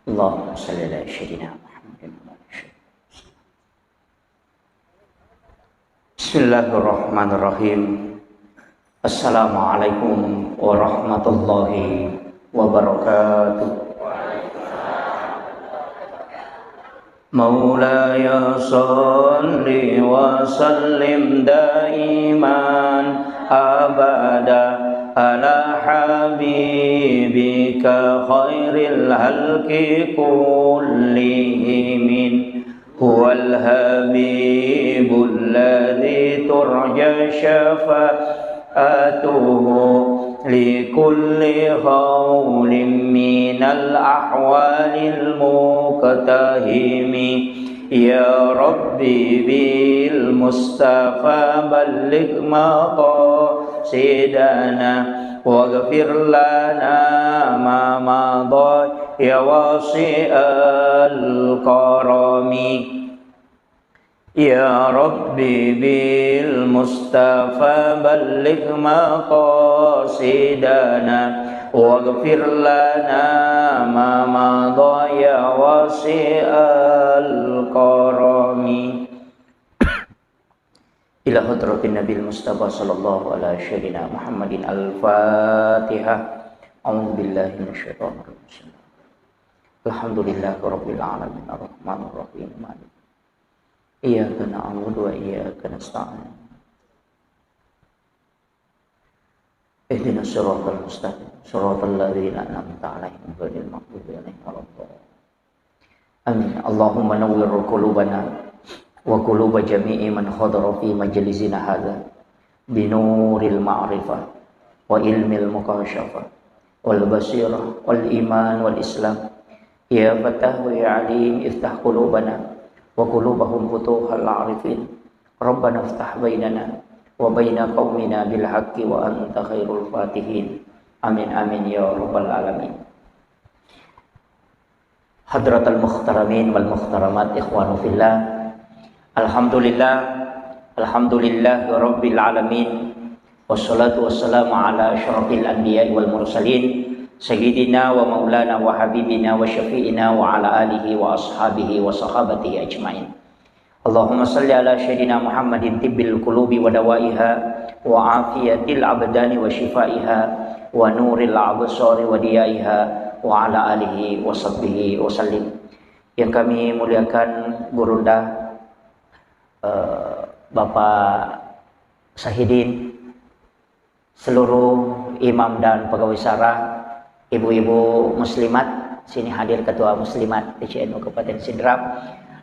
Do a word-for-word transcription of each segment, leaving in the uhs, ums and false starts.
Allahumma salli ala sayyidina Muhammadin wa ala alihi. Bismillahirrahmanirrahim. Assalamualaikum warahmatullahi wabarakatuh. مولاي صل وسلم دائما أبدا على حبيبك خير الخلق كلهم. هو الحبيب الذي ترجى شفاعته لكل هول من الأهوال المقتحم. يا رب بالمصطفى بلغ مقاصدنا واغفر لنا ما مضى يا واسع الكرم. يا رب بالمصطفى بلغ مقاصدنا واغفر لنا ما مضى يا واسع الكرم. إلى حضرة النبي المصطفى صلى الله على سيدنا محمد الفاتحة. أعوذ بالله من الشيطان الرجيم. الحمد لله رب العالمين الرحمن الرحيم مالك إياك نعبد وإياك نستعين. اهدنا الصراط المستقيم. صراط الذين أنعمت عليهم غير المغضوب عليهم ولا الضالين. آمين. اللهم نور قلوبنا وقلوب جميع من حضر في مجلسنا هذا بنور المعرفة وعلم المكاشفة والبصيرة والإيمان والإسلام. يا فتاح يا عليم افتح قلوبنا وقلوبهم فتوح العارفين. ربنا افتح بيننا وبين قومنا بالحق وأنت خير الفاتحين. آمين، آمين يا رب العالمين. حضرة المحترمين والمحترمات، إخوان في الله. الحمد لله، الحمد لله رب العالمين. والصلاة والسلام على أشرف الأنبياء والمرسلين، سيدنا ومولانا وحبيبنا وشفيعنا وعلى آله وأصحابه وصحابته أجمعين. اللهم صل على سيدنا محمد طب القلوب ودوائها وعافية الأبدان وشفائها ونور الأبصار وضيائها وعلى آله وصحبه وسلم. Yang kami muliakan Gurunda, eh, Bapak Sahidin, seluruh imam dan pegawai syara, ibu-ibu muslimat, sini hadir ketua muslimat T C N U Kabupaten Sidrap,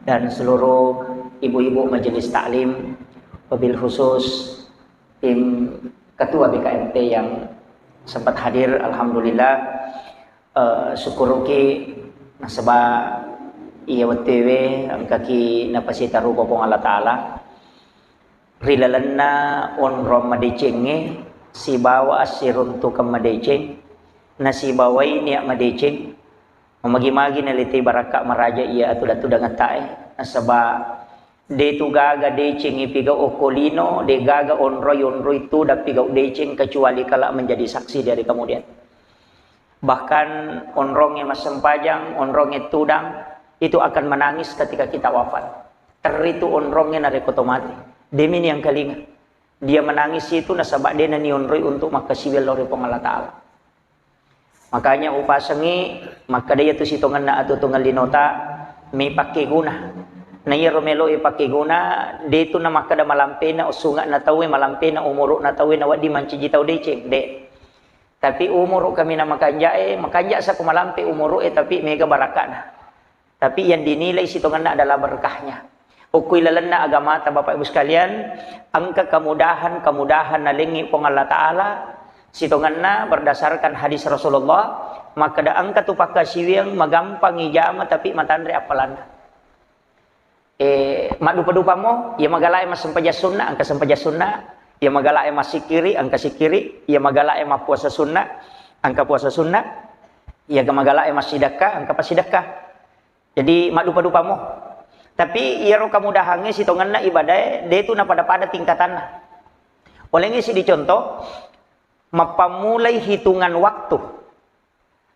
dan seluruh ibu-ibu majelis taklim, wabil khusus tim ketua B K M T yang sempat hadir, alhamdulillah. Eh, sukkuruki nasaba iya wettuewe engkaki napasitarupa Puang Allah Ta'ala ri lalenna onrong madecengnge sibawa assiruntukeng madeceng, nasibawai nia' madeceng, mamagi-magi nalete barakka maraja iya atuda-tudangetta e, nasaba detu gaga deceng ipigau okko lino, de gaga onroi-onroi tudang pigau deceng kecuali kala menjadi saksi dari kemudian. Bahkan onrongnge massempajang, onrongnge tudang, itu akan menangis ketika kita wafat. Territu onrongnge narekko to mate. Demi niangkalinga. Dia menangis itu nasaba de nanionroi untuk makkasiwiang lao ri Puang Allah Ta'ala. Makanya upasengi makkeda iyatu sitongenna atuo-tuongeng linota, mei pakkeguna. Na iyaro melo ipakkeguna, detu namakkeda malampena usunge'na tauwe, malampena umuru'na tauwe, nawedding mancaji tau deceng, de. Tapi umuru kaminang makanja'e, makanja' sa ko malampe umuru'e, tapi mega barakka'na. Tapi yang dinilai sitongenna adalah berkahnya. Okko ilalenna agamata, Bapak Ibu sekalian, engka kemudahan-kemudahan nalengngi Puang Allah Ta'ala, sitongenna berdasarkan hadis Rasulullah, makkeda engka tu pakkasiwiang magampang ijama tapi matanre appalanna. Eh, maddupa-dupamo, iya magalae massempajang sunna, engka sempajang sunna, iya magalae massikkiri, engka sikkiri, iya magalae mappuasa sunna, engka puasa sunna, iya magalae massidekka, engka passidekka. Jadi maddupa-dupamo. Tapi iyaro kemudahangnge sitongenna ibadae, detu napada-pada tingkatanna. Olengngi siddi contoh, mappammulai hitungan waktu.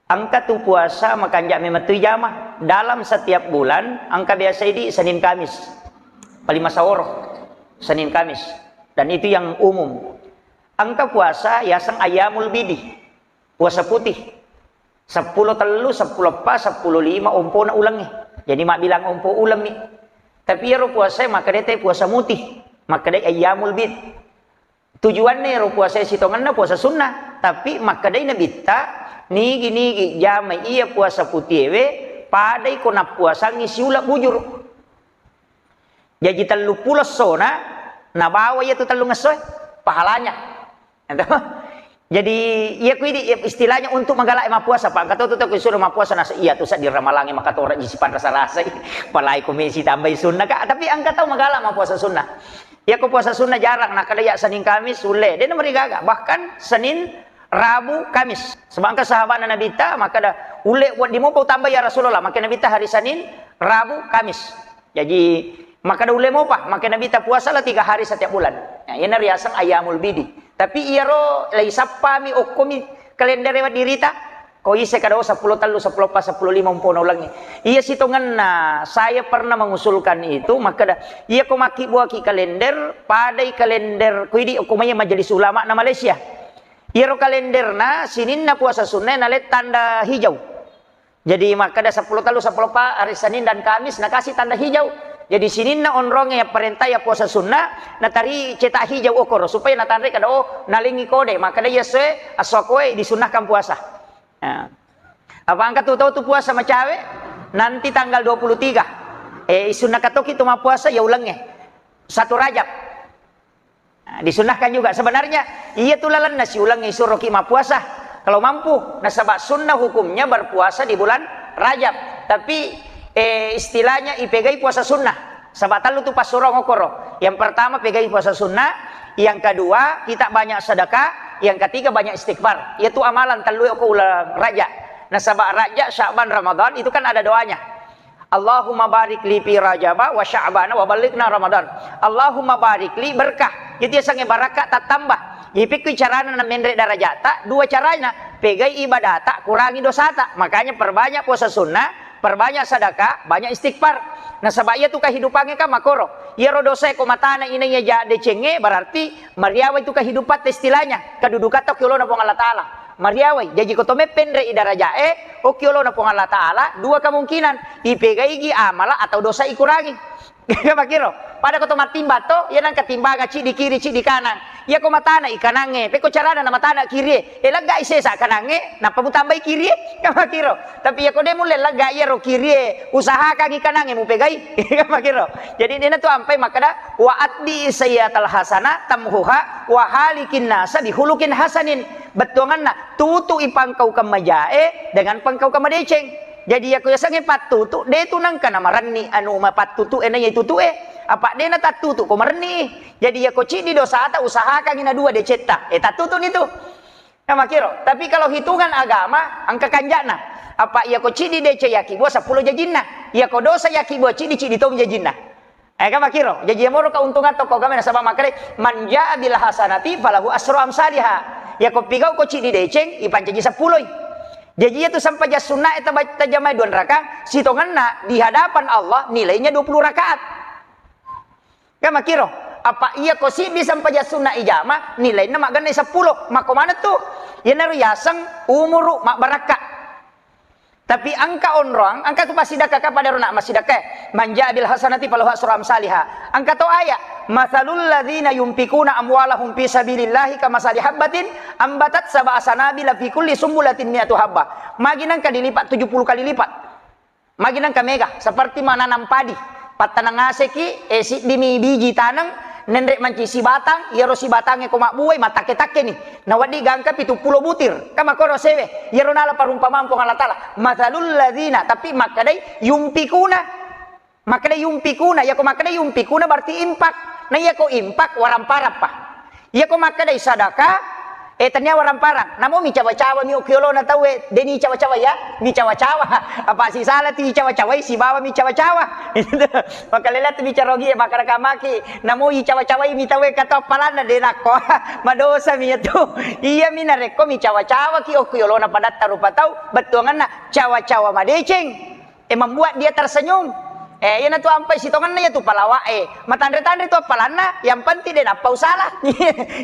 Engka tu puasa makanja' memang tu ijama. Dalam setiap bulan, engka biasa idi Senin Kamis. Paling masaworo, Senin Kamis. Dan itu yang umum. Engka puasa yaseng ayyamul bidi. Puasa putih. Seppulo tellu, seppulo eppa, seppulo lima ompona ulengnge. Jadi mabbilang ompo uleng mi. Tapi iyaro puasa makkedai te puasa mutih. Makkedai ayyamul bid. Tujuanna ero puasa sitongenna puasa sunnah, tapi makkedai Nabitta, nigi-nigi jamai iya puasa putiewe, padai ko nappuasangngi siula bujur. Jaji telluppulo essona, nabawa iya tu tellung essoe, pahalanya. Jadi, iya ku idi istilahnya untuk magala mappuasa, Pak. Engka to tu, to, ku suruh mappuasa, nasa iya tu saddi ramalangnge makatoraji sipanrasa-rasai. Palai ko mesi tambai sunnah, Kak. Tapi engka tau magala mappuasa sunnah. Iya ko puasa sunnah jarang, nakkeda iya Senin Kamis ulle, de' namarigaga. Bahkan Senin, Rabu, Kamis. Sebangka sahabatna Nabitta, makkeda, "Ulle wedding mopa utamba ya Rasulullah." Makkeda Nabitta hari Senin, Rabu, Kamis. Jaji, makkeda ulle mopa, makkeda Nabitta puasalah tiga hari setiap bulan. Nah, iyana riaseng ayyamul bidi. Tapi iyaro laisappami okkomi kalendere weddirita. Ko ise kada, oh, seppulo tellu, seppulo eppa, seppulo lima umpona ulengnge. Iya sitongenna, saya pernah mengusulkan itu, makkeda, iya ko makkibbuaki kalender, padai kalender, ko idi ko maiya Majelis Ulama na Malaysia. Iyaro kalenderna, sininna puasa sunna, nale tanda hijau. Jadi makkeda seppulo tellu, seppulo eppa, hari Senin dan Kamis, nakasi tanda hijau. Jadi sininna onrongnge yang perintah ya puasa sunna, natari cetak hijau okoro, supaya natanre kada, oh, nalengi kode, makkeda iya soe, assokoe disunnahkan puasa. Nah. Apa engka tu tau tu puasa macawe? Nanti tanggal dua puluh tiga. Eh, isunna katoki tu mappuasa ya ulengnge. Satu Rajab. Nah, disunnahkan juga. Sebenarnya, iya tu lalenna siulengnge isuroki mappuasa. Kalau mampu, nasaba sunnah hukumnya berpuasa di bulan Rajab. Tapi, eh, istilahnya ipegai puasa sunnah. Saba tellu tu passurong okoro. Yang pertama pegai puasa sunnah, yang kedua kita banyak sedekah, yang ketiga banyak istighfar. Iyatu amalan tellu ko uleng Raja. Nasaba Raja, Sya'ban, Ramadan itu kan ada doanya. Allahumma barik li fi Rajaba wa Sya'bana wa ballighna Ramadan. Allahumma barik li, berkah. Itu yasengnge barakka tattamba. Ipikku carana na menre darajata, dua carana. Pegai ibadata, kurangi dosata. Makanya perbanyak puasa sunnah, perbanyak sedekah, banyak istighfar. Nasaba iyatu kehidupangnge kan makoro. Iyaro dosae ko matana inaiya ja decengnge, berarti mariawai tu kehidupatta istilahnya. Kedudukatta okki olona Puang Allah Ta'ala. Mariawai. Jaji ko to meppenre i darajae, okki olona Puang Allah Ta'ala, dua kemungkinan. Ipegaigi amala atau dosa ikurangi. Makiro. Pada ko to mattimba to, iya nang ketimbanga ciddi kiri, ciddi kanang. Iya ko matana i kanangnge, pekko carana na matana kirie. Eh, leggai sesa kanangnge, nappa mutambai kirie. Makiro. Tapi iya ko de mulle legga iyaro kirie, usahakangi kanangnge mupegai. Makiro. Jadi dena tu ampai makkeda, "Wa atbi sayyatal hasana tamhuha wa halikin nasa bihulukin hasanin." Bettuanganna, tutu i pangkaukeng majae dengan pangkaukeng madeceng. Jadi, iyako yasengnge pattutu, de tu nengka namarenni anu mapattutu e naiya tutue. Apa de natattutu ko marenni. Jadi, iyako ciddi dosata, usahakangi na dua decetta. Eh, tattutu ni tu. Nah, makiro. Tapi kalau hitungan agama, engka kanjana. Apa iyako ciddi deceng yakibbua seppulo jajinna. Iyako dosa yakibbua ciddi, ciddi tomi jajinna. Eh, kan makiro. Jaji, iyamoro keuntungan tokko agama, nasaba makkeda, "Man jaa bil hasanati falahu asru amsaliha." Iyako pigau ko ciddi deceng, ipancaji seppuloi. Jaji, iyatu sempajang sunnae taba-, tajamai dua rakaat, sitongenna di hadapan Allah nilainya dua puluh rakaat. Kan makiro. Apa iyako siddi sempajang sunna ijama, nilainna maggenne seppulo. Makko maneng tu? Iyanaro yaseng umuru mabbarakka. Tapi engka onroang, engka tu massidekka ka pada rona massidekka. "Man jaa bil hasanati falahu asru amsaliha." Engka to ayat, "Matsalul ladzina yunfikuna amwalahum fi sabilillahi kamatsali habbatin ambatat sab'a sanabila fi kulli sumbulatin mi'atu habbah." Magi nengka dilipat tujuh puluh kali lipat. Magi nengka mega, seperti menanam padi. Pattaneng aseki, eh, siddimi biji taneng, nenre manci sibatang, iyaro sibatangnge ko mabbuai, matakke-takkeni. Nawedding gangka pitu pulo butir. Kan makkoro sewe. Iyaro nala parumpamang Puang Allah Ta'ala. "Matsalul ladzina," tapi makkedai yunfikuna. Makkedai yunfikuna, iyako makkedai yunfikuna berarti infak. Nah, iyako infak, warampa-rampa. Iyako makkedai sadaka, Eh, tania warang-parang. Namo micawa-cawa mi okko yolona tauwe, deni cawa-cawa ya, micawa-cawa. Apa sisala tu icawa-cawai sibawa micawa-cawa. Maka lela tu bicara ogi, maka raka maki. Namo icawa-cawai mi tauwe kata appalanna de nakko. Madosa mi tu. Iya mi narekko micawa-cawa ki okko yolona padatta rupa tau, bettuanganna cawa-cawa madeceng. Eh, membuat dia tersenyum. Eh, iyanatu ampai sitongenna iyatu palawa e. Matanre-tanre tu appalanna, yang penting de nappa usala.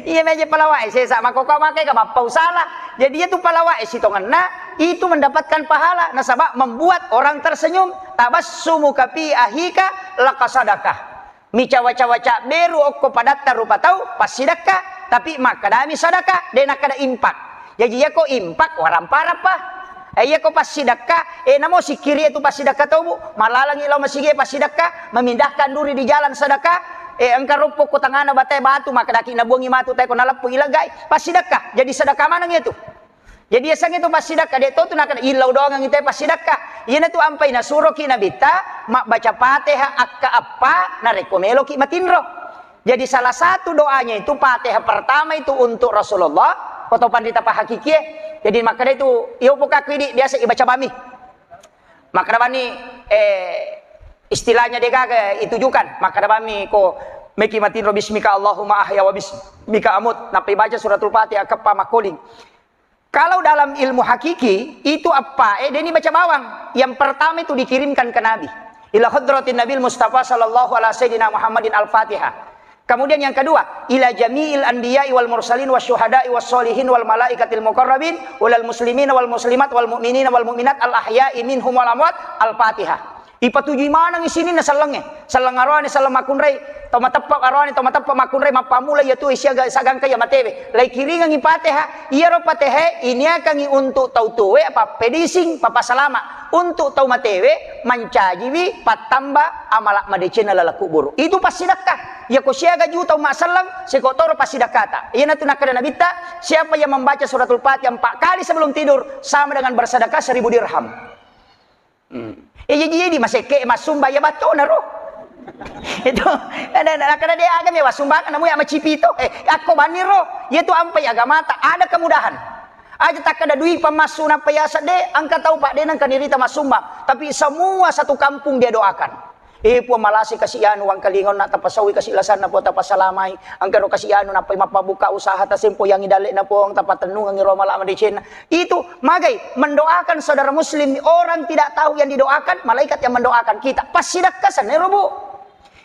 Iya meja palawa e, sesa makkokko makkega mappa usala. Jadi iyatu palawa e sitongenna itu mendapatkan pahala nasaba membuat orang tersenyum. Tabassumuka fi akhika laka sadaqah. Micawa-cawa cabberu okko padatta rupa tau, passidekka, tapi makkedami sadaka, de nakkeda impak. Jaji iyako impak, warang-parappa. Eh, iyako passidekka, eh, namo sikkiri itu passidekka tau, Bu. Malalangi lao masigi passidekka, memindahkan duri di jalan sedekah, eh, engka roppo ko tangana batae batu, makkedaki nabuangi matu tae ko naleppu ilegai, passidekka. Jadi sedekah maneng itu. Jadi, yasengnge tu passidekka, de to tu nakkeda illau doangengngi te passidekka. Iyanatu ampai nasuroki Nabitta mabbaca Fatihah akka eppa narekko meloki matinro. Jadi, salah satu doanya itu Fatihah pertama itu untuk Rasulullah, atau panrita pahakikie. Jadi, makkeda itu, iyo pokaku idi biasa ibaca bami. Makkeda bani, eh, istilahnya degaga itujukan. Makkeda bami ko meki matinro bismika Allahumma ahya wa bismika amut. Nappa ibaca suratul Fatihah akka eppa makkoling. Kalau dalam ilmu hakiki, itu eppa e, deni baca bawang. Yang pertama itu dikirimkan ke Nabi. Ila hadratin Nabil Mustafa sallallahu ala sayyidina Muhammadin al-Fatihah. Kemudian yang kedua, ila jami'il anbiya'i wal mursalin wa syuhada'i was solihin wal malaikatil muqarrabin, ulal muslimin wal muslimat wal mu'minin wal mu'minat al ahya'i minhum wal amwat, al-Fatihah. Ipatujui maneng sininna sellengnge. Selleng aroane, selleng makkunrai, tau mateppa aroane, tau mateppa makkunrai, mappammula iya tuwe siaga sagangka iya matewe. Laikiringengngi Fatihah, iyaro Fatihah iniakangngi untuk tau tuwe, apa pedising, papa salama. Untuk tau matewe, mancajiwi pattamba amala madecenna laleng kuburu. Itu passidekka. Iyako siaga juta umma selleng, seko toro passidekkata. Iyanatu nakkeda Nabitta, siapa yang membaca suratul Fatihah empat kali sebelum tidur, sama dengan bersedekah seribu dirham. Hmm. Eh, jadi, jadi masekke massumba ya batona ro. Itu, ada, ada, kada de aga me massumba, namu ya macipito. Eh, akko bani ro. Ya tu ampai agamata, ada kemudahan. Aja takkada dui pammassu nappa yasa de, engka tau pak de nengka nirita massumba. Tapi semua satu kampung dia doakan. Eh, Puang malasi kasi anu wangkalingon na tapasawi kasi lasanna Puang tapasalamai. Engka ro kasi anu nappai mappabuka usaha tasempo yang idalek na Puang tapatennungang ro mala madecenna. Itu magai mendoakan saudara muslim, orang tidak tahu yang didoakan, malaikat yang mendoakan kita. Passidakka senero, Bu.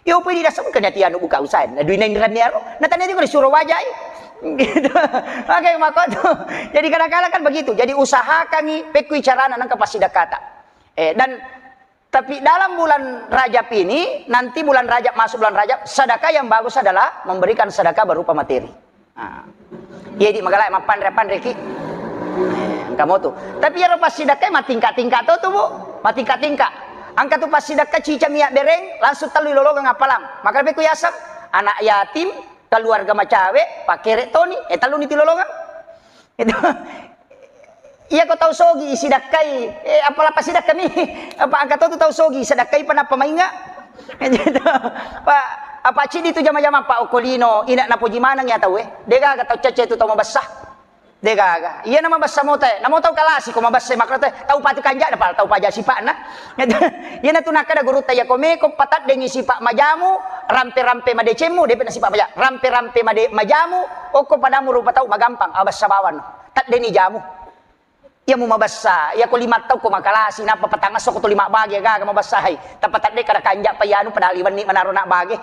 Yo pui didasem kena tianu buka usaha. Na duina inranni aro. Na tanya juga disuruh wajai. Gitu. Oke, maka tu. Jadi kadang-kadang kan begitu. Jadi usahakangi pekui carana nengka passidakkata. Eh, dan tapi dalam bulan Rajab ini, nanti bulan Rajab masuk bulan Rajab, sedekah yang bagus adalah memberikan sedekah berupa materi. Nah. Iya di magala mappanre-panre ki. Eh, engka motu. Tapi iyaro passidakkai matingka-tingka to tu, Bu. Matingka-tingka. Engka tu passidakka cica miak bereng, langsung tellu ilolongeng appalang. Maka lebih ku yaseng, anak yatim, keluarga macawe, pakere toni, eh tellu ni tilolongeng. Itu. Iya ko tau sogi isidakkai, eh, apala pasidakka mi, apa angka to tu tau sogi, sedakkai pa nappa mainga. Gitu. Pak, apa cidi tu jama-jama Pak Okolino, ina napoji maneng ya tau, eh. Degaga tau cece tu tau mabessa. Degaga. Iya na mabessa mote, namo tau kalasi ko mabessa makro te, tau patu kanja na pala tau paja sipakna. Gitu. Iya na tu nakkada gurutta ya ko meko pataddengi sipak majamu, rampe-rampe madecemmu, depe na sipak maja, rampe-rampe made-, majamu, okko padamu rupa tau magampang, abessa bawang. Taddeni jamu. Iya mu mabessa, iya ko lima tau ko makalasi, nappa patangasso ko tuli mabbage, gaga mabessa hai. Tappa tadde kada kanja pa iyanu padahal iwenni manaro nak bage.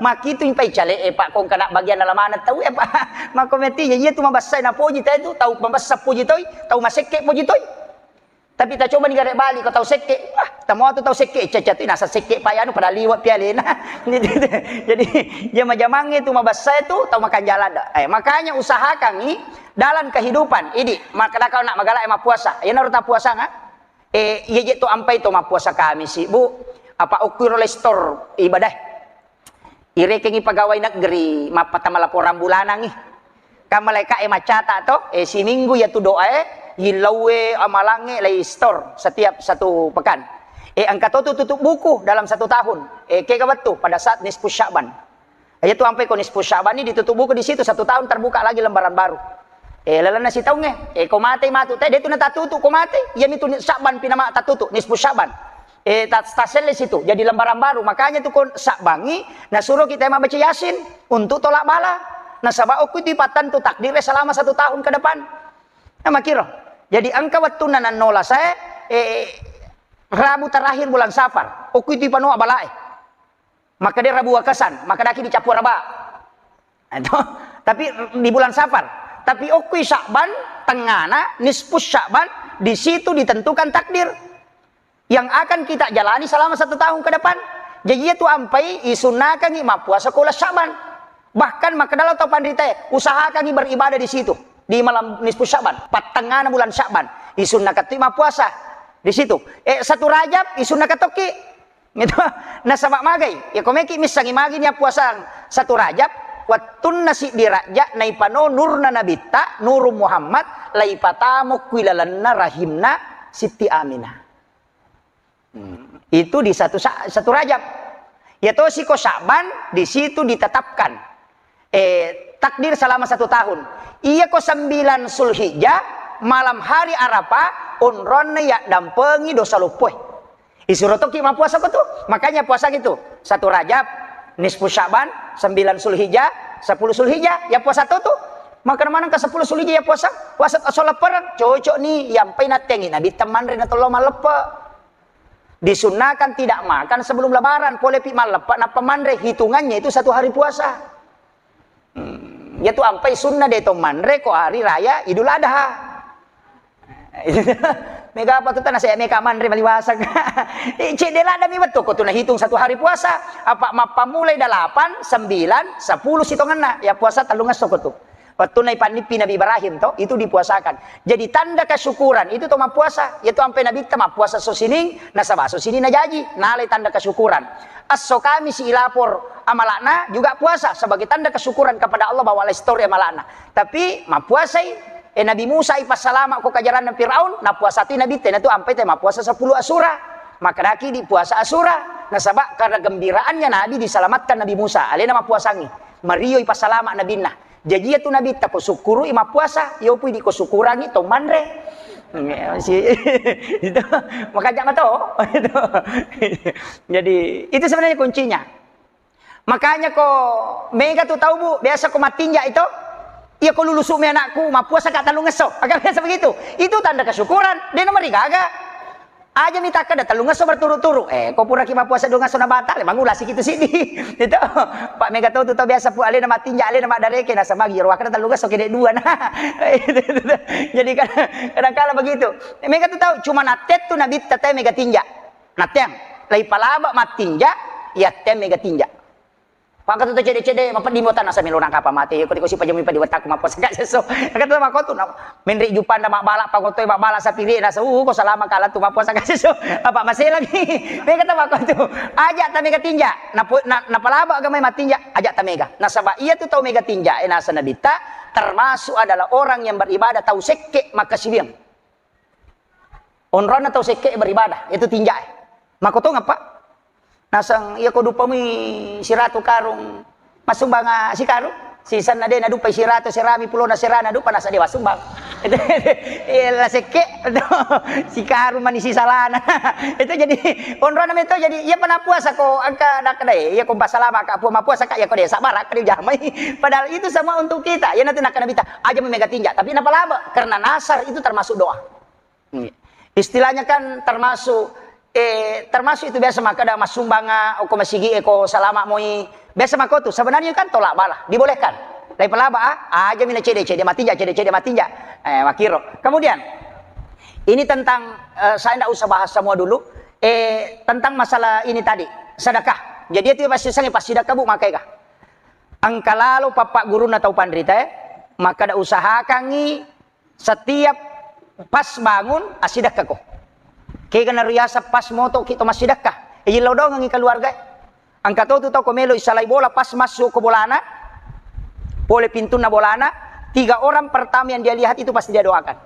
Makitu impai cale e, Pak, kong kana bagian dalam anak tau e, Pak. Mako meti, iya tu mabessa napoji tau tu, tau mabessa poji toi, tau masekke poji toi. Tapi ta coba ni gare bali ko tau sekke, wah, tamo tu tau sekke, caca tu nasa sekke pa iyanu padahal liwat pialena. Jadi, iya majamangnge tu mabessa tu, tau makanjala da. Eh, makanya usahakangi dalam kehidupan, idi, makkada kau nak magala e mappuasa. Iyanaro ta puasanga. Eh, iya je to ampai to mappuasa Kamisi, Bu. Apa okkuiro lestor ibadah. Irekengi pegawai negeri, mappatama laporan bulanangi. Kan malaika e maccata to, eh, siminggu ya tu doa e, yillauwe amalange lei store setiap satu pekan. Eh, engka to tu tutup buku dalam satu tahun. Eh, kega wettu pada saat nisfu Sya'ban. Iya tu ampai ko nisfu Sya'ban ini ditutup buku di situ, satu tahun terbuka lagi lembaran baru. Eh, lalenna sitaungnge, eh, ko mate matu, te, de tu natatutu ko mate, iya mitu ni-, Sya'ban pi nama tatutu, nisfu Sya'ban. Eh, ta-, taselle situ, jadi lembaran baru. Makanya tu ko Sya'ban i, nasuro kita membaca Yasin untuk tolak bala. Nasaba okko itu ipattentu takdir selama satu tahun ke depan. Nah, makiro. Jadi engka wettunna nannola saya, eh, Rabu terakhir bulan Safar. Okko itu ipanoa balae. Maka dia Rabu wakasan, maka daki dicapu araba. Itu. Tapi di bulan Safar. Tapi okko i Sya'ban, tengana, nisfu Sya'ban, di situ ditentukan takdir yang akan kita jalani selama satu tahun ke depan. Jadi iya tu ampai isunnakangi mappuasa ko uleng Sya'ban. Bahkan makkedala tau panritae, usahakangi beribadah di situ. Di malam nisfu Sya'ban, pattengana bulan Sya'ban, isunnakattu mappuasa di situ. Eh, satu Rajab, isunnakatokki. Gitu. Nasaba magai, ya ko meki missangi magi nia puasang satu Rajab, wettunna siddi Rajab naipano nurna nabitta, Nurung Muhammad, laipatamo kui lalenna rahimna Siti Aminah. Hmm. Itu di satu Sa-, satu Rajab. Ya tosi ko Sya'ban, di situ ditetapkan, eh, takdir selama satu tahun. Iya ko sembilan Zulhijjah, malam hari Arafah, onronna yaddampengi dosa loppoe. Isuro tokki mappuasa ko tu. Makanya puasa gitu. Satu Rajab, nisfu Sya'ban, sembilan Zulhijjah, sepuluh Zulhijjah, ya puasa to tu. Maka maneng ke sepuluh Zulhijjah ya puasa. Puasa soleppereng, cocok ni, yampai nattengi Nabi temmanre na tollo malleppe. Disunnakan tidak makan sebelum Lebaran, pole pi malleppe nappa manre, hitungannya itu satu hari puasa. Hmm, ya tu ampai sunna de to manre ko hari raya Idul Adha. Mega apa tu tanah saya mega manre maliwasang. Eh, cedde ladda mi wettu ko tu nahitung satu hari puasa. Apa mappamulai delapan, sembilan, sepuluh sitongenna. Ya puasa tellung esso ko tu. Wettunna ipannippi Nabi Ibrahim to, itu dipuasakan. Jadi tanda kesyukuran itu to mappuasa. Yaitu ampai Nabitta mappuasa so sining, nasaba so sining najaji, nalai tanda kesyukuran. Esso Kamisi ilapor amalakna juga puasa sebagai tanda kesyukuran kepada Allah bahwa lestori amalakna. Tapi mappuasai, eh, Nabi Musa ipassalama ko kajaranna Firaun, napuasa tu Nabitta, na tu ampai te mappuasa sepuluh Asyura. Maka daki di puasa Asyura. Nasaba karena gembiraannya Nabi diselamatkan Nabi Musa, alena mappuasangi. Mario ipassalama Nabinna. Jaji iya tu Nabitta ko sukkurui mappuasa, iyo pui di ko sukkurangi to manre. Iya, si-, itu. Makanya mato. Itu. Jadi, itu sebenarnya kuncinya. Makanya ko mega tu tau, Bu, biasa ko mattinja itu, iya ko lulusu me anakku, mappuasa ka tellung esso. Maka biasa begitu. Itu tanda kesyukuran. Dia nomor gaga. Aja mita kada tellung esso berturut-turut. Eh, ko puraki mappuasa dua esso na batal, mangulasi kitu siddi. Itu. Pak mega tau tu tau biasa pu alena mattinja, alena maddareke, nasamagi ro kada tellung esso kede dua na. Jadi kadang, kadang kala begitu. Mega tu tau cuma natettu Nabitta te mega tinja. Natteang, lai palaba mattinja, yatte mega tinja. Pakatu to cede-cede, mapedding botana samelo nangkapa mate, ko diko sipajami padi wettakku mappuasa ka sesso. Kata makotu, na-, menri jupanda mabbala, pakotoi mabbala sapiri, nasa, uh, ko salama kala tu mappuasa ka sesso. Apa masih lagi? Mega kata makotu, aja ta mega tinja. Napo-, na-, napalaba agamai mattinja, aja ta mega. Nasaba iya tu tau mega tinja, eh, nasa Nabitta, termasuk adalah orang yang beribadah tau sekke makkasiwiang. Onronna tau sekke beribadah, itu tinjae. Makkotongeng, Pak. Naseng, iya ko dupamui siratu karung, massumbang, ah, sikarung. Sisenna de nadupai siratu serami pulona serana dupa nasa de massumbang. Itu, iya, la sekke, sikarung mani sisalana. Itu jadi, onronna meto jadi, iya pa nappuasa ko engka nakkedae, iya ko pasalama ka, pua mappuasa ka, iya ko de, sabar, ka dijamai. Padahal itu semua untuk kita. Iya nanti nakkeda Nabitta, aja mega tinja, tapi napalaba, karena nasar itu termasuk doa. Istilahnya kan termasuk, eh, termasuk itu biasa makkeda massumbanga, okko masigi, eko salama moi. Biasa makko tu. Sebenarnya kan tolak bala, dibolehkan. Tapi pelaba, ah, aja mina cede-cede matinja, cede-cede matinja. Eh, makiro. Kemudian, ini tentang, eh, saya ndak usah bahas semua dulu. Eh, tentang masalah ini tadi, sedekah. Jadi itu pasti sange pasti sedekah, Bu, makai kah? Engka lalo pappa gurunna tau panrita, eh, makkeda usahakangi setiap pas bangun, assidekkako. Kega nariaseng pas motoki to massidekka. Iyillau dongengi keluarga. Engka to tu tau ko melo isalai bola, pas masuk ke bolana, pole pintunna bolana, tiga orang pertama yang dia lihat itu pasti dia doakan.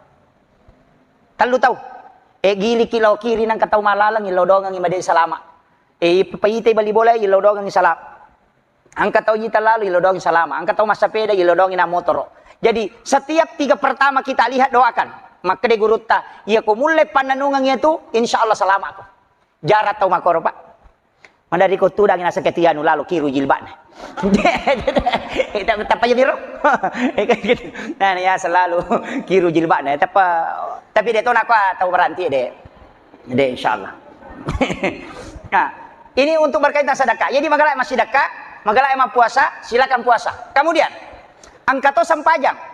Tellu tau. E, giliki lao kiri nangka tau malaleng, illau dongengi made salama. E, paitai bali bola, illau dongengi salam. Engka tau jita lalu, ilodongi salama. Engka tau massapeda, ilodongi na motoro. Jadi, setiap tiga pertama kita lihat, doakan. Makkeda gurutta, iya ko mulle pannanungeng itu, insya Allah salama ko. Jarang tau makkoro, Pak. Maderri ko tudang naseng ketu anu lalo kiru jilbabna. Tappa je biro. Nah, ya selalu kiru jilbabna. Tappa, tapi de to nakua tau berhenti de. De, insya Allah. Nah, ini untuk berkaitan sedekah. Jadi, magala massedekah, magala mappuasa, silakan puasa. Kemudian, engka to sempajang.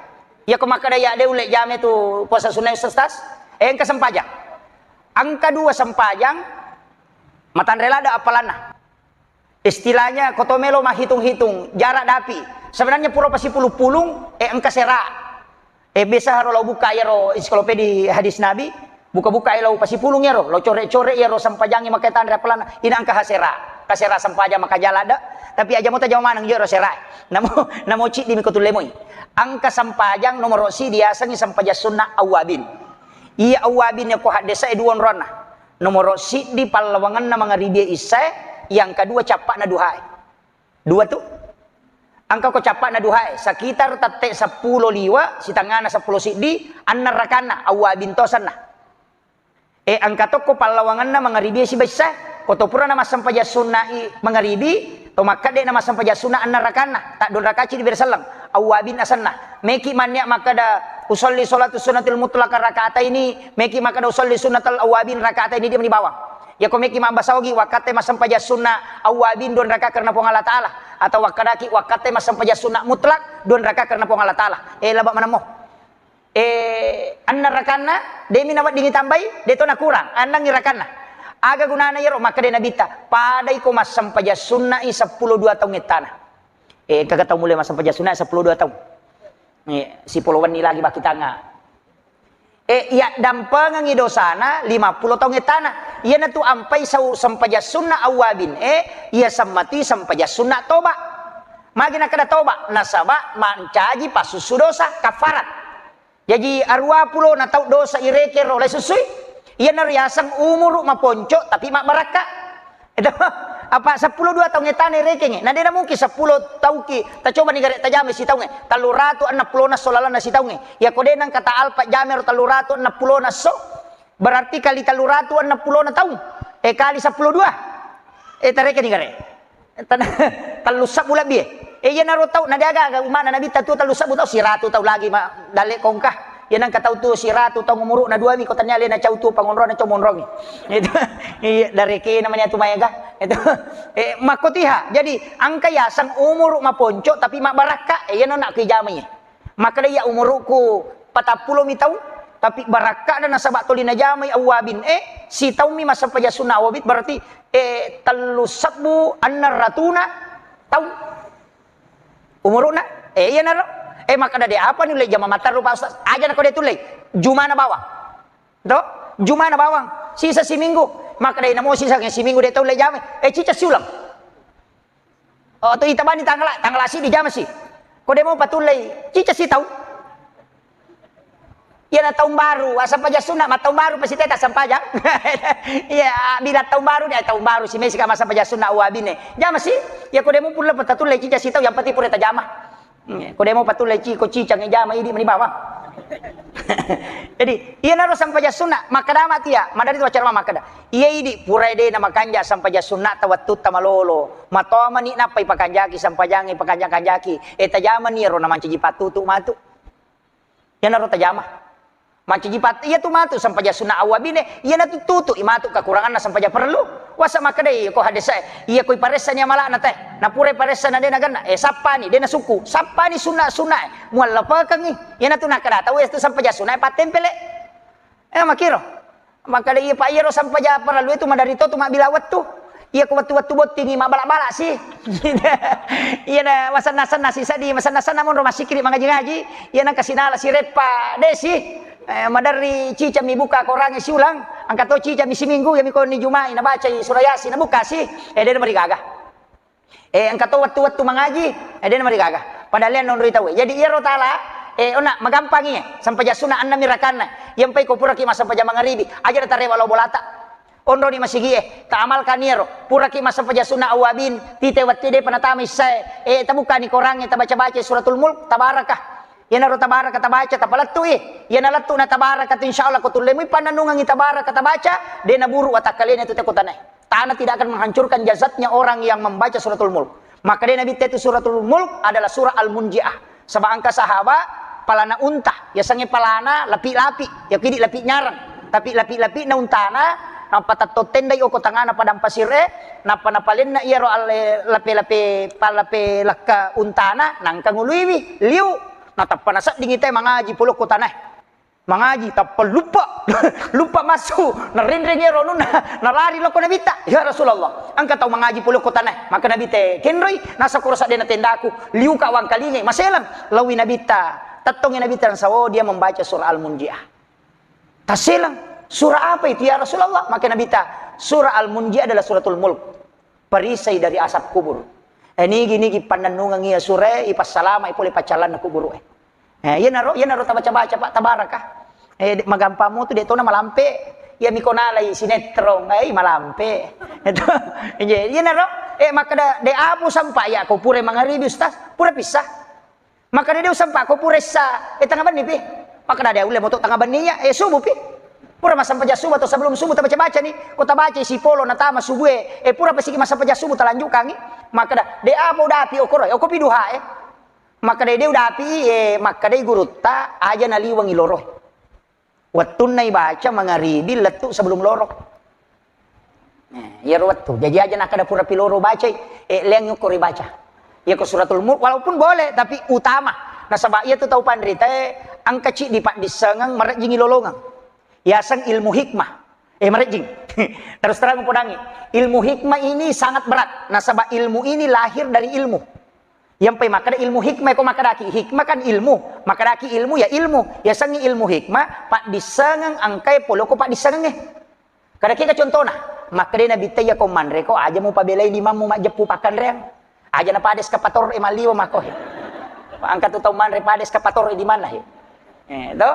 Iya ko makkeda ya de ulle jame tu puasa sunnah, Ustaz? Eh, engka sempajang. Engka dua sempajang, matanre ladde appalanna. Istilahnya, ko to melo mahhitung-hitung jarak dapi. Sebenarnya pura pasipulung-pulung, eh, engka sera. Eh, biasa haro lao buka iyaro ensiklopedi hadis Nabi, buka-buka lao pasipulung iyaro, lao core-core iyaro sempajangnge makkatanre appalanna, ina engka hasera. Kasera sempajang maka jala da, tapi aja mo tajama maneng jero sera. Namo, namo ciddi mi ko tulle moi. Engka sempajang nomoro si diasengi sempajang sunna awwabin. Iya awwabin ko haddesa e dua onronna. Nomoro siddi pallawangenna mangaribi issae, yang kedua cappa'na duhae. Dua tu. Engka ko cappa'na duhae, sekitar tette seppulo liwa, sitengana seppulo siddi, annang rakanna, awwabin to asenna. E, engka tokko pallawangenna mangaribi sibaissa, ko to purana massempajang sunna'i mangaribi, to makkedde na massempajang sunna annang rakanna, taddua rakaci dibere selleng, awwabin asenna. Meki mannia makkeda, "Usolli sholatu sunnatil mutlaqah rakataini," meki makkeda, "Usolli sunnatal awwabin rakataini," dia meni bawang. Yako meki mabbasa ogi, wakkatte massempajang sunna awwabin dua raka karena Puang Allah Ta'ala, atau wakkedaki wakkatte massempajang sunna mutlak dua raka karena Puang Allah Ta'ala. Eh, laba manemmo. Eh, annang rakanna, demi naweddingi tambai, de to nakurang, annangngi rakanna. Aga gunana iyaro? Makkeda Nabitta, padai ko massempajang sunna'i seppulo dua taung ettana. Eh, kaga tau mulai massempajang sunna'i seppulo dua taung. Eh, sipolo wenni lagi bakkitanga. Eh, iya dampengengi dosana lima puluh taung ettana. Iyanatu ampai sau sempajang sunna awwabin. Eh, iya semmati sempajang sunna toba. Magi nakkeda toba? Nasaba mancaji passussu dosa, kafarat. Jaji, aruwa pulo na tau dosa irekeng ro, lai sussui. Iyanaro yaseng umuru maponco, tapi mabbarakka. Itu, apa seppulo dua taung ettana irekengnge. Na de namungkin seppulo tauki, tacobani gare tajama sitaungnge. Telluratu enneng pulona esso lalenna sitaungnge. Yako de nengka ta alpa jama ro telluratu enneng pulona esso, berarti kali telluratu enneng pulona taung. Eh, kali seppulo dua. Eh, tarekeni gare. Tan-, tellu sebbu lebbi, eh. Eh, iyanaro tau, na de aga-aga umma'na Nabitta tu tellu sebbu tau, siratu tau lagi ma-, dalle kongka. Iya nengka tau tu siratu taung umuru'na dua mi, ko tania alena cau tu pangonrona cau monrongi. Itu, iya, darekena mani atu maega. Itu, eh, makkotiha. Jadi, engka yaseng umuru maponco tapi mabbarakka, eh, iyana nak ki jamai. Makkeda iya umuruku patappulo mi taung, tapi barakka'na nasaba toli najamai awwabin, eh, sitaung mi massempajang sunna awwabin, berarti, eh, tellu sebbu enneng ratuna taung umuru'na. Eh, iyanaro. Eh, makkeda de apa ni ulle jama matteru, Pak Ustaz? Aja nako de tulle. Jumana bawang. To? Jumana bawang. Sisa siminggu. Makkeda namo sisa siminggu de tau ulle jamai. Eh, cica siulang. Oh, tu itabani tanggal, tanggal siddi jama si. Ko de mo patullei, cica si tau. Iya na taung baru, asempajang sunna, ma taung baru pasti teta sempajang. Iya, bila taung baru, dia taung baru si mesi kama sempajang sunna awwabine. Jama si, ya ko de mo pulle patatullei cica si tau, yang penting pura tajama. Hmm, ko de mo patullei ci-, ko cicang jama idi meni bawang. Jadi, iyanaro sempajang sunna, makkeda matia, madari tu acara makkeda. Iya idi, pura de na makanja sempajang sunna ta wattutta malolo. Matoa mani nappai pakanjaki, sempajangi pakanjang-kanjaki. Eh, tajamani ro na mancaji pattutu matu. Iyanaro tajama. Mancaji pat-, iya tu matu sempajang sunna awwabine, iyana tu tutu i matu kekuranganna sempajang perlu. Wasa makkedai ko hadese, iya ko iparessani amala'na te. Napura iparessa na de nagenna, eh, sappani, de nasukku. Sappani sunna-sunna, eh. Muallapekengi. Iyana tu nakkeda tau, eh, tu sempajang sunna, eh, pattempele. Eh, makiro. Makkeda iya, Pak, iyaro sempajang parellu itu maderri to tu mabbila wettu. Iya ko wettu-wettu bottingi mabbala-bala si. Iya na masenna-senna si seddi, masenna-senna monro massikkiri mangaji-ngaji. Iya na kasinala si reppa desi. Eh, maderri cicami buka korangnge siulang. Engka to cicami siminggu, iyami ko ni Jumai nabacai surah Yasin, nabuka si. Eh, de namarigaga. Eh, engka to wettu-wettu mangaji, eh, de namarigaga. Padahal iya nonroi tauwe. Jadi iyaro tala, eh, onna magampangi, eh, sempajang sunna enneng mi rakanna. Iya mpai ko puraki massempajang mangaribi, aja na tarewa lao bolata. Onroni masigie, taamalkan iyaro. Puraki massempajang sunna awwabin, tite wettu depa natama issae, e, tabukani korangnge, tabaca-baca suratul Mulk, tabarakah. Iyanaro tabaraka tabaca, tapalettui. Iyana lettu na tabaraka tu, insya Allah ko tullemui pannennungengngi tabaraka tabaca, de naburu watakkalena tu te ko tanae. Tanah tidak akan menghancurkan jasadnya orang yang membaca suratul Mulk. Maka de nabitta itu suratul Mulk adalah surah Al-Munjiah. Saba engka sahaba palana unta, yasengnge palana lapi-lapi, ya kidi lapi nyarang. Tapi lapi-lapi na untana, nappa tatto tendai oko tangana padang pasir e, nappa napalenna iyaro alle lape-lape, palape lakka untana, nangka nguluiwi, liu. Natappa naseddingi te mangaji pole ko tanae. Mangaji, tappa luppa. Luppa massu. Narenreng iyaro anunna. Nalari lao ko Nabitta. "Ya Rasulullah, engka tau mangaji pole ko tanae." Maka Nabi te kenroi, "Nasa koro sadde na tendaku. Liuka wangkalingai." Maselang. Laowi Nabitta. Tettongi Nabitta dan sawo dia membaca surah Al-Munjiah. Taselang. "Surah apa itu ya Rasulullah?" Maka Nabitta, "Surah Al-Munjiah adalah suratul Mulk." Perisai dari asap kubur. Eh, nigi-nigi pannennungeng iya surae, ipassalama, ipole paccallanna kuburu e. Eh, iyanaro, iyanaro tabaca-baca, Pak, tabaraka. Eh, de-, magampang mo tu de tona malampe. Iya miko nalai sinetron, eh, malampe. Itu, iya, iyanaro, eh, makkeda, "De apo sampa ya ko pura mangaribi, Ustaz?" "Pura pissa." Makkeda, "De usampako pura issa, eh, tengnga benni pi." Makkeda, "De ulle moto tengnga benni iya, eh, subuh pi." Pura massempajang subuh atau sebelum subuh tabaca-baca ni. Ko tabaca sipolo natama subuh e, eh, pura pasiki massempajang subuh talanjukangi. Makkeda, "De apa udapi okoro, eh, okopi duha e." Makkeda, "De udapi, eh," makkedai gurutta, "aja naliwengi loro." Wettunna ibaca mangaribi lettu sebelum loro. Eh, iyaro wettu. Jaji aja nakkeda pura pi loro bacai, eh, leang yukko ribaca. Iyako suratul Mulk, walaupun boleh, tapi utama. Nasaba iyatu tau panritae engka ciddi paddissengeng, marejjingi lolongeng. Yaseng ilmu hikmah. Eh, marejjing. Terus terang upodangi. Ilmu hikmah ini sangat berat. Nasaba ilmu ini lahir dari ilmu. Iyampai makkeda ilmu hikmah, ko makkedaki hikmah kan ilmu, makkedaki ilmu ya ilmu, yasengngi ilmu hikmah, paddissengeng engkae pole ko paddissengengnge. Kada kega contona, makkedai Nabitta, "Iyako manreko aja mupabelai limammu majjeppu pakkanreang. Aja na pada eskapator e malliwa mako he. Engka tu tau manre pada eskapator e di mana he?" Eh, to?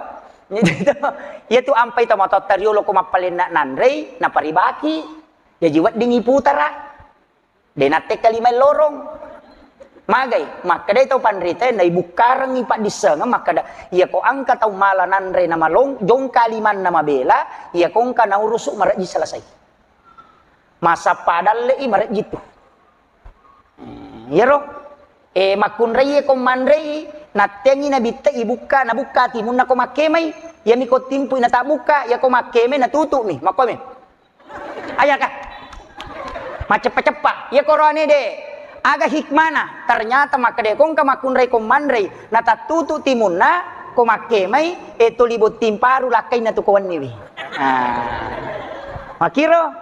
Iyatu ampai to matotta riolo ko mappalenna nanrei, naparibaki. Jaji weddingi putara. De nattekka lima lorong. Magai, makkedai tau panritae, naibukkarengngi paddissengeng, makkeda, "Iyako engka tau mala nanre namalong, jongka limanna mabela, iyako engka naurusu marejji selesai. Masappa dalle'i marejji tu." Hmm, iyaro, eh, makkunraie ko manrei, natteangi Nabitta ibukka, nabukka timunna ko makkemai, iyami ko timpui natabbukka, iyako makkemai natutu'mi, makkomi. Ayaka. Maceppa-ceppa. Iya koroane de. Aga hikmana? Ternyata makkeda ko engka makkunrai ko manrei, natattutu timunna, ko makkemai, e toli botting paru lakkainna tu ko wenniwi. Ah. Makiro.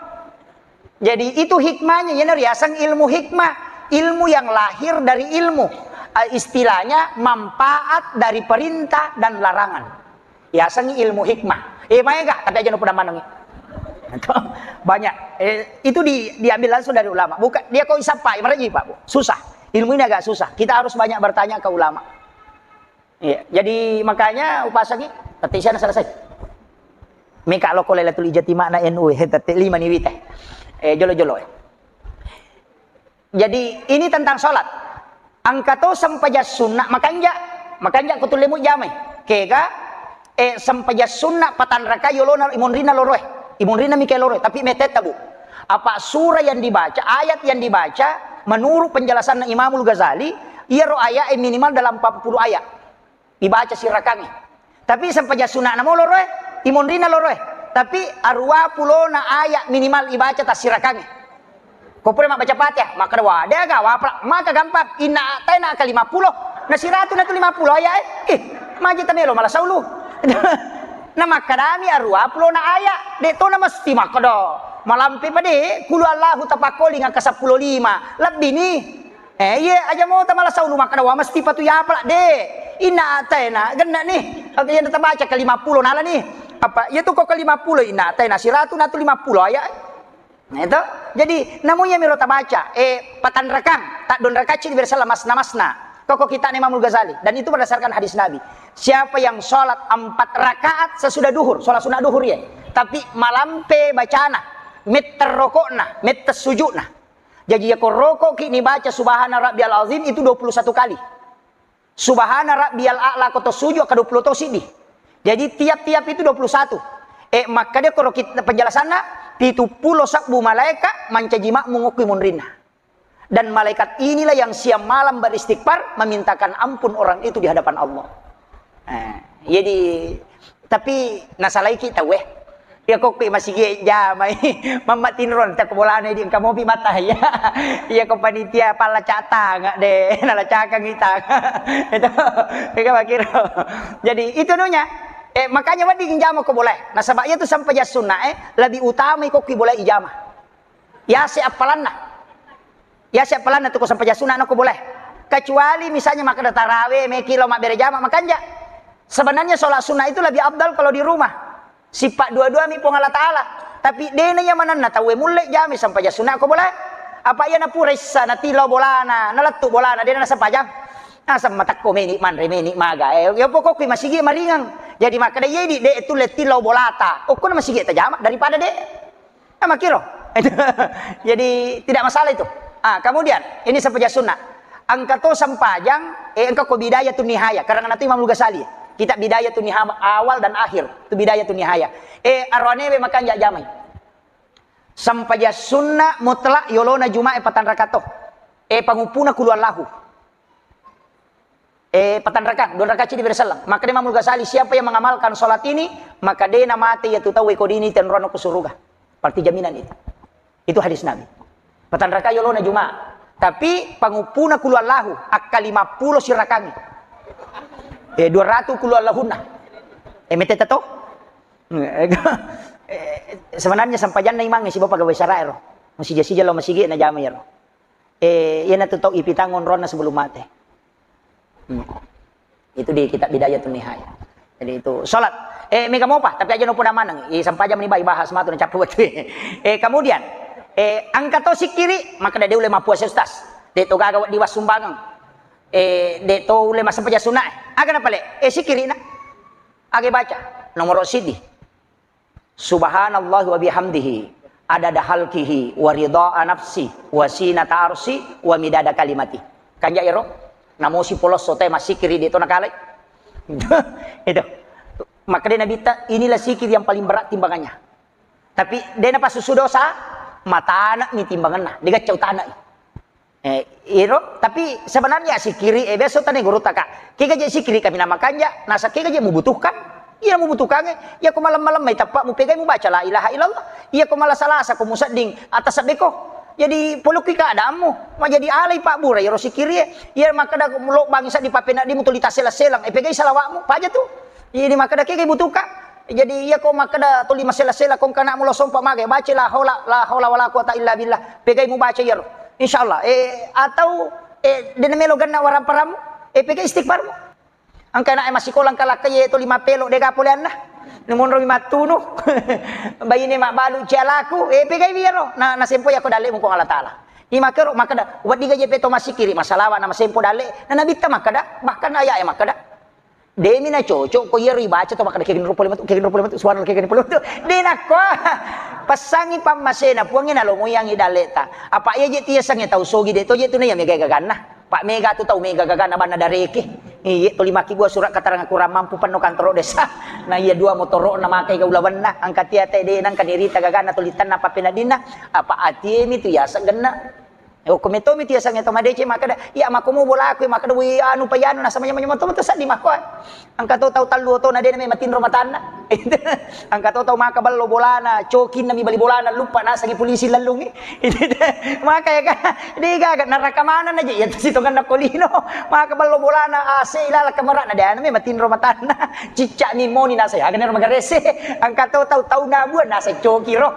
Jadi itu hikmahnya, iyana riaseng ilmu hikmah. Ilmu yang lahir dari ilmu. Eh, istilahnya manfaat dari perintah dan larangan. Yasengngi ilmu hikmah. Eh, maega, tapi aja nupada manengngi. Banyak. Eh, itu di, diambil langsung dari ulama. Bukan, dia kok isappai, marejji, Pak, Bu. Susah. Ilmu ini agak susah. Kita harus banyak bertanya ke ulama. Iya, jadi makanya upasangi, tette siana selesai. Mika loko Lailatul Ijtima na N U, eh, tette lima ni wita. Eh, jolo-jolo, eh. Jadi, ini tentang sholat. Engka to sempajang sunna, makanja, makanja ko tullemu jamai. Kega, eh, sempajang sunna patanrakai yolona imonrina loroe. Imonrina mika loroe, tapi metetta, Bu. Apa surah yang dibaca, ayat yang dibaca, menurut penjelasan Imamul Ghazali, iyaro ayat, eh, minimal dalam empat puluh ayat. Ibaca sirakangnge. Tapi sempajang sunna na mo loroe, imonrina loroe. Tapi aruwa pulona ayat minimal ibaca tassirakangnge. Ko pura mabbaca Fatihah, makkeda, "Wa, de aga wapala, maka gampang, inna a'taina ka lima pulo, na siratu na tu lima pulo ayat e." Eh, maji tamelo mala saulu. Na makkedami aruwa pulona ayat, de to na mesti makkeda, malampe pade, kulu Allahu tapakkoling angka seppulo lima, lebbi ni. Eh, iye, aja mo tamala saulu makkeda, "Wa, mesti patu yapala." De. Inna a'taina, genna ni. Oke, yang tabaca ke lima pulo nala ni. Apa, iya tu ko ke lima pulo, inna a'taina, siratu na tu lima pulo ayat. Nah, itu. Jadi, namu iya miro tabaca, eh, patanrakang, taddonrakacci di bersala masna-masna. Koko kita Imamul Ghazali. Dan itu berdasarkan hadis Nabi. Siapa yang sholat empat rakaat sesudah duhur, sholat sunnah duhur ya. Tapi malampe bacana. Metta rokokna, metta sujukna. Jadi, yako rokoki nibaca Subhana Rabbiyal Azim itu dua puluh satu kali. Subhana Rabbiyal A'la ko to sujud, ka dua puluh to siddi. Jadi, tiap-tiap itu dua puluh satu. Eh, makkeda koro kit-, penjelasanna, pitu pulo sabbu malaika mancaji makmum okko munrinna. Dan malaikat inilah yang siang malam beristighfar, memintakan ampun orang itu di hadapan Allah. Eh, jadi, tapi nasalaiki tau, eh. Iya, kokki masigi jamai. Mamma tinron, tak bolana di engka mopi mata, ya. Iya, ko panitia pala catang, de, nala cakang itang. Itu, itu makiro. Jadi, itu nunya. Eh, makanya wedding jama ko boleh. Nasaba iya tu sampajang sunna, eh, lebih utama kokki boleh ijama. Yase appalanna. Yase appalanna tu ko sampajang sunna nako boleh. Kecuali misalnya makkeda tarawe, meki lo mabbere jama, makanja. Sebenarnya sholat sunnah itu lebih afdal kalau di rumah. Sifat dua-dua mi Puang Allah Ta'ala. Tapi dena iya manenna tauwe mulle jami sampajang sunna ko boleh. Apa iya napura issa, natillau bolana, nalettu bolana, dena nasempajang. Naseng matakko meni manre, meni maga. Eh, ya pokokki masigi maringang. Jadi makkeda iya di de tulle tillau bolata. Okkona masigi tajama daripada de. Nah, makiro. Jadi, tidak masalah itu. Ah, kemudian, ini sampajang sunna. Engka to sampajang, eh, engka ko Bidayatun Nihaya. Karangan itu Imam Ghazali. Kitab Bidayatun Nihaya awal dan akhir. Itu Bidayatun Nihaya. Eh, arwanewe makanja jamai. Sampajang sunna mutlak yolona Jumae patanrakato. Eh, panguppuna kulu Allahu. Eh, patanrakang, dua rakaat cidi berselleng. Maka dia Imam Ghazali, siapa yang mengamalkan sholat ini, maka dia namate ya tu tau ko dini tenrono ke surga. Berarti jaminan itu. Itu hadis Nabi. Patanrakang yolona Juma. Tapi panguppuna kulu Allahu, akka lima puluh sirakangi. Eh, dua ratus kulu Allahunna. Eh, meteta to? Eh, sebenarnya sampajanna imangnge sibawa pegawai syara ero. Masija-sija lo masigi na jama ero. Eh, iyanatu tau ipitang onronna sebelum mate. Hmm. Itu di kitab Bidayatun Nihaya. Jadi itu sholat. Eh, mega mopa, tapi aja nopo maneng. I sampajang meni bai bahas matu na cappu betul. Eh, kemudian, eh, engka to sikiri, maka de ulle mappuasa ustaz. De to gaga di wassumbangeng. Eh, de to ulle massempajang sunna. Aga napale? Eh, sikiri na. Aga baca. Nomor sidi. Subhanallah wa bihamdihi, adada halkihi, wa ridha nafsi, wa sinata arsi, wa midada kalimati. Kanja ero, namosi polosso te masikiri de to nakalai. Itu. Makanya Nabi ta, inilah sikir yang paling berat timbangannya. Tapi de napasusu dosa, matana mi timbanganna, de gaccau tanai. Eh, iro, tapi sebenarnya sikiri, eh, biasa tane guru taka. Kega je sikiri kami nama kanja, nasa kega je membutuhkan. Iya membutuhkan, eh. Iya ko malam-malam mai tappa mu pegai mu baca la ilaha illallah. Iya ko mala salasa ko musedding atas beko. Jadi polukki keadaanmu, ma jadi alai Pak Bura iro sikiri, eh. Iya makkeda lo bangsa di papena di mu tuli tasela-selang, eh, pegai salawatmu, paja tu. Jadi makkeda kega butuhkan. Jadi iya ko makkeda tuli masela-sela ko engka anakmu lo sompa magai, baca la haula, la haula wala quwata illa billah. Pegai mu baca iyaro. Insyaallah. Eh, atau, eh, dena melo ganna waramparammu, eh, pegai istighfarmu. Engka anak massikola engka lakka ye tuli mapelo de ga poleanna. Numonro mi mattunu. Baine mabbalu cialaku, eh, pegai iyaro. Na, nasempo yako dalle mu Puang Allah Taala. Imakero makkeda, wedding gaje peto masikiri, masalawa na masempo dalle. Na nabitta makkeda, bahkan ayat e makkeda. Demi na cocok ko iyaro ibaca to makkeda kegini rupa lima tu, kegini rupa lima tu, subhanallah kegini rupa lima tu. De nakko. Passangi pammasena Puangnge nalomoiangi daleta. Apa iya je tiasangnge tau sogi de to je tu na iya mega gaganna. Pak mega tu tau mega gaganna banna dareke. Iye tuli makkibua surat keterangan kurang mampu penno kantoro desa. Na iya dua motoro na makai gaulawanna. Angka tia te de nangka nirita gaganna tuli tanna papenadinna. Apa atiemi tu yaseng genna. Eh, okko metomi tu yasengnge to madeceng makkeda, "Iya, makkomo bolaku," makkeda, "Wi, anu pa iyanu," nasaba nyameng-nyameng to, to seddi makko. Engka to tau tallu otona de name matinro matanna. Engka to tau maka bello bolana, cokinna mi bali bolana, luppa nasengi polisi lellungi. Maka ya kan, de gaga neraka maneng na je, iya to sitongenna ko lino. Maka bello bolana, A C ilala kamarana, de name matinro matanna. Cicca mi moni nasa, ya kan ero magarese. Engka to tau, tau nabua nasa cokiro.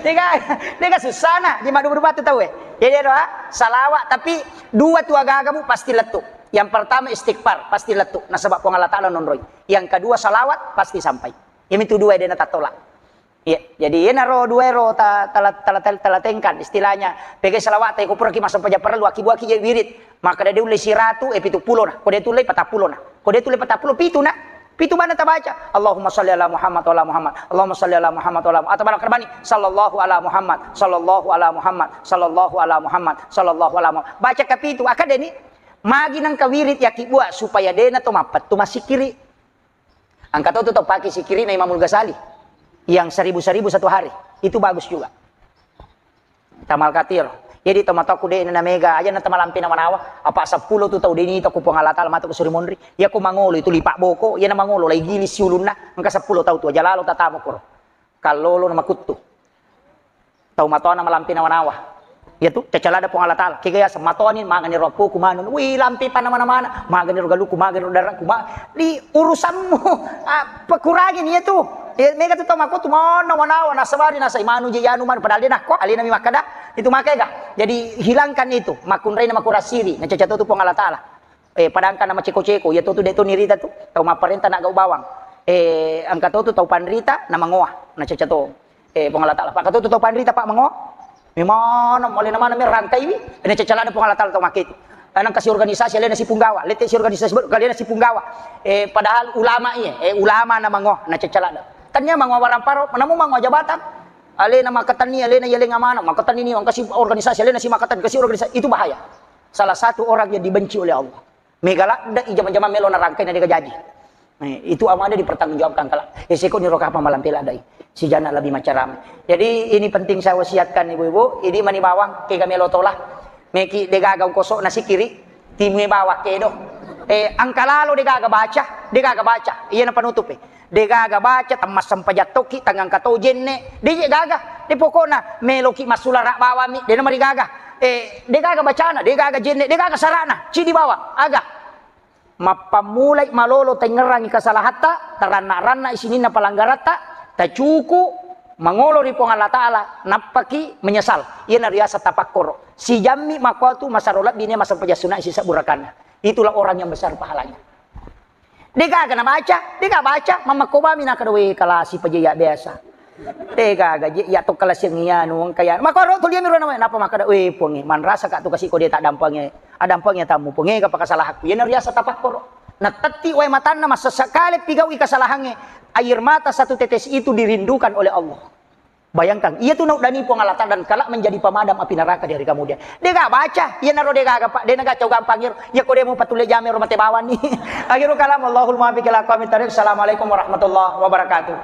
De gaga, de gaga susana, di madu-madu batu tau, eh. Jadi ero, ah, salawat, tapi dua tu agaga mu pasti lettu. Yang pertama istighfar, pasti lettu. Nasaba Puang Allah Taala nonroi. Yang kedua salawat pasti sampai. Iyami tu dua de na tattola. Iya, jadi iyana ro dua ro ta-, tala-, tala-, tala-, talatengkan istilahnya. Pegai salawat, ko puraki masempajang parellu, akkibuaki je wirid. Maka de ulle siratu, eh, pitu pulo na. Ko de tulle patappulo na. Ko de tulle patappulo, pitu na. Pitu bana tabaca, Allahumma salli ala Muhammad wa ala Muhammad, Allahumma salli ala Muhammad wa ala Muhammad. Atau barang kerbani, sallallahu ala Muhammad, sallallahu ala Muhammad, sallallahu ala Muhammad, sallallahu ala Muhammad. Baca kapitu, akadeni, magi nangka wirid yaki buat supaya dena to mappettu masikiri. Angka to tu tau pake sikiri na Imamul Ghazali yang seribu-seribu satu hari. Itu bagus juga. Tamal katiro. Jadi tomatoku de na mega aja na tamalampe nawa-nawa. Apa seppulo tu tau deni to ku Puang Allah Taala matu ku suri monri. Ya ku mangolo itu lipak boko, ya na mangolo lai gili siulunna. Engka seppulo tau tu aja lalo tatama kuro. Kallolo na makuttu. Tau matoa na malampe nawa-nawa. Ya tu, cacalada Puang Allah Taala. Kega ya sematoa ni magani ropuku manu. Wi lampe pana mana-mana. Magani ro galuku, magani ro daraku, ma di urusanmu. Ah, pekurangi ni ya tu. Ya, mega tu tau makuttu mana nawa-nawa nasabari nasa imanu je yanu manu padahal de nakko alena mi makkada itu makega. Jadi hilangkan itu, makunrai na makurasiri, na caca to tu Puang Allah Taala. Eh, padangkan nama ceko-ceko, ya to tu de to nirita tu. Tau mapparenta na gau bawang. Eh, angka to tu tau panrita na mangoa, na caca to. Eh, Puang Allah Taala. Pak to tu tau panrita pak mangoa. Memana mole na mana merangkaiwi, na caca lada Puang Allah Taala tau make itu. Anang kasi organisasi alena si punggawa, lete si organisasi baru alena si punggawa. Eh, padahal ulama iya, eh, ulama na mangoa, na caca lada. Tania mangoa waramparo, namu mangoa jabatan. Alena makatanni, alena yeleng amana, makatanni ni angkasi organisasi, alena si makatanni, kasi organisasi, itu bahaya. Salah satu orang yang dibenci oleh Allah. Mega ladde i jama-jama melo narangkai na dega jaji. Eh, itu amada dipertanggungjawabkan kala. Eh, seko ni roka apa malam pela dai. Si jana lebih macarame. Jadi ini penting saya wasiatkan ibu-ibu, ini mani bawang kega melo tola. Meki degaga ungkoso na sikiri, timue bawang kedo. Eh, angka lalo degaga baca, degaga baca. Iya na penutup eh. Degaga baca, temmassempajang tokki, tangangka to jenne. De je gaga. De pokokna meloki massulara bawammi, de namarigaga. Eh, degaga bacana, degaga jenne, degaga sarana. Cidi bawang, aga. Mappammulai malolo tengngerangi kesalahatta, taranna-ranna sininna palanggaratta, tacuku, mangolo ri Puang Allah Taala, nappaki menyesal. Iyana riaseng tapakkoro. Sijammi makkuatu masaro lebbi ne masempajang sunai sisebbu rakanna. Itulah orang yang besar pahalanya. Degaga nabaca, dega baca, mammakko bami nakada we kalasi paja iya biasa. Degaga je iya to kalasiang iyanu engka iyanu. Makkoro tu liami rona we napa makkada we Puangnge, manrasa ka tu kasi ko de taddampangnya. Addampangnya tamu Puangnge ka pakasalahakku. Iyana riaseng tapakkoro. Natetti wae matanna massessa kale pigaui kasalahangnge. Air mata satu tetes itu dirindukan oleh Allah. Bayangkan, iya tu nauddani Puang Allah Taala dan kelak menjadi pemadam api neraka di hari kemudian. Dega baca, iya naro dega apa, de naga cau gampang iro. Iya ko de mu patulle jame ro mate bawang ni. Akhirul kalam, Allahul muwaffiq ila aqwamit thariq. Assalamualaikum warahmatullahi wabarakatuh.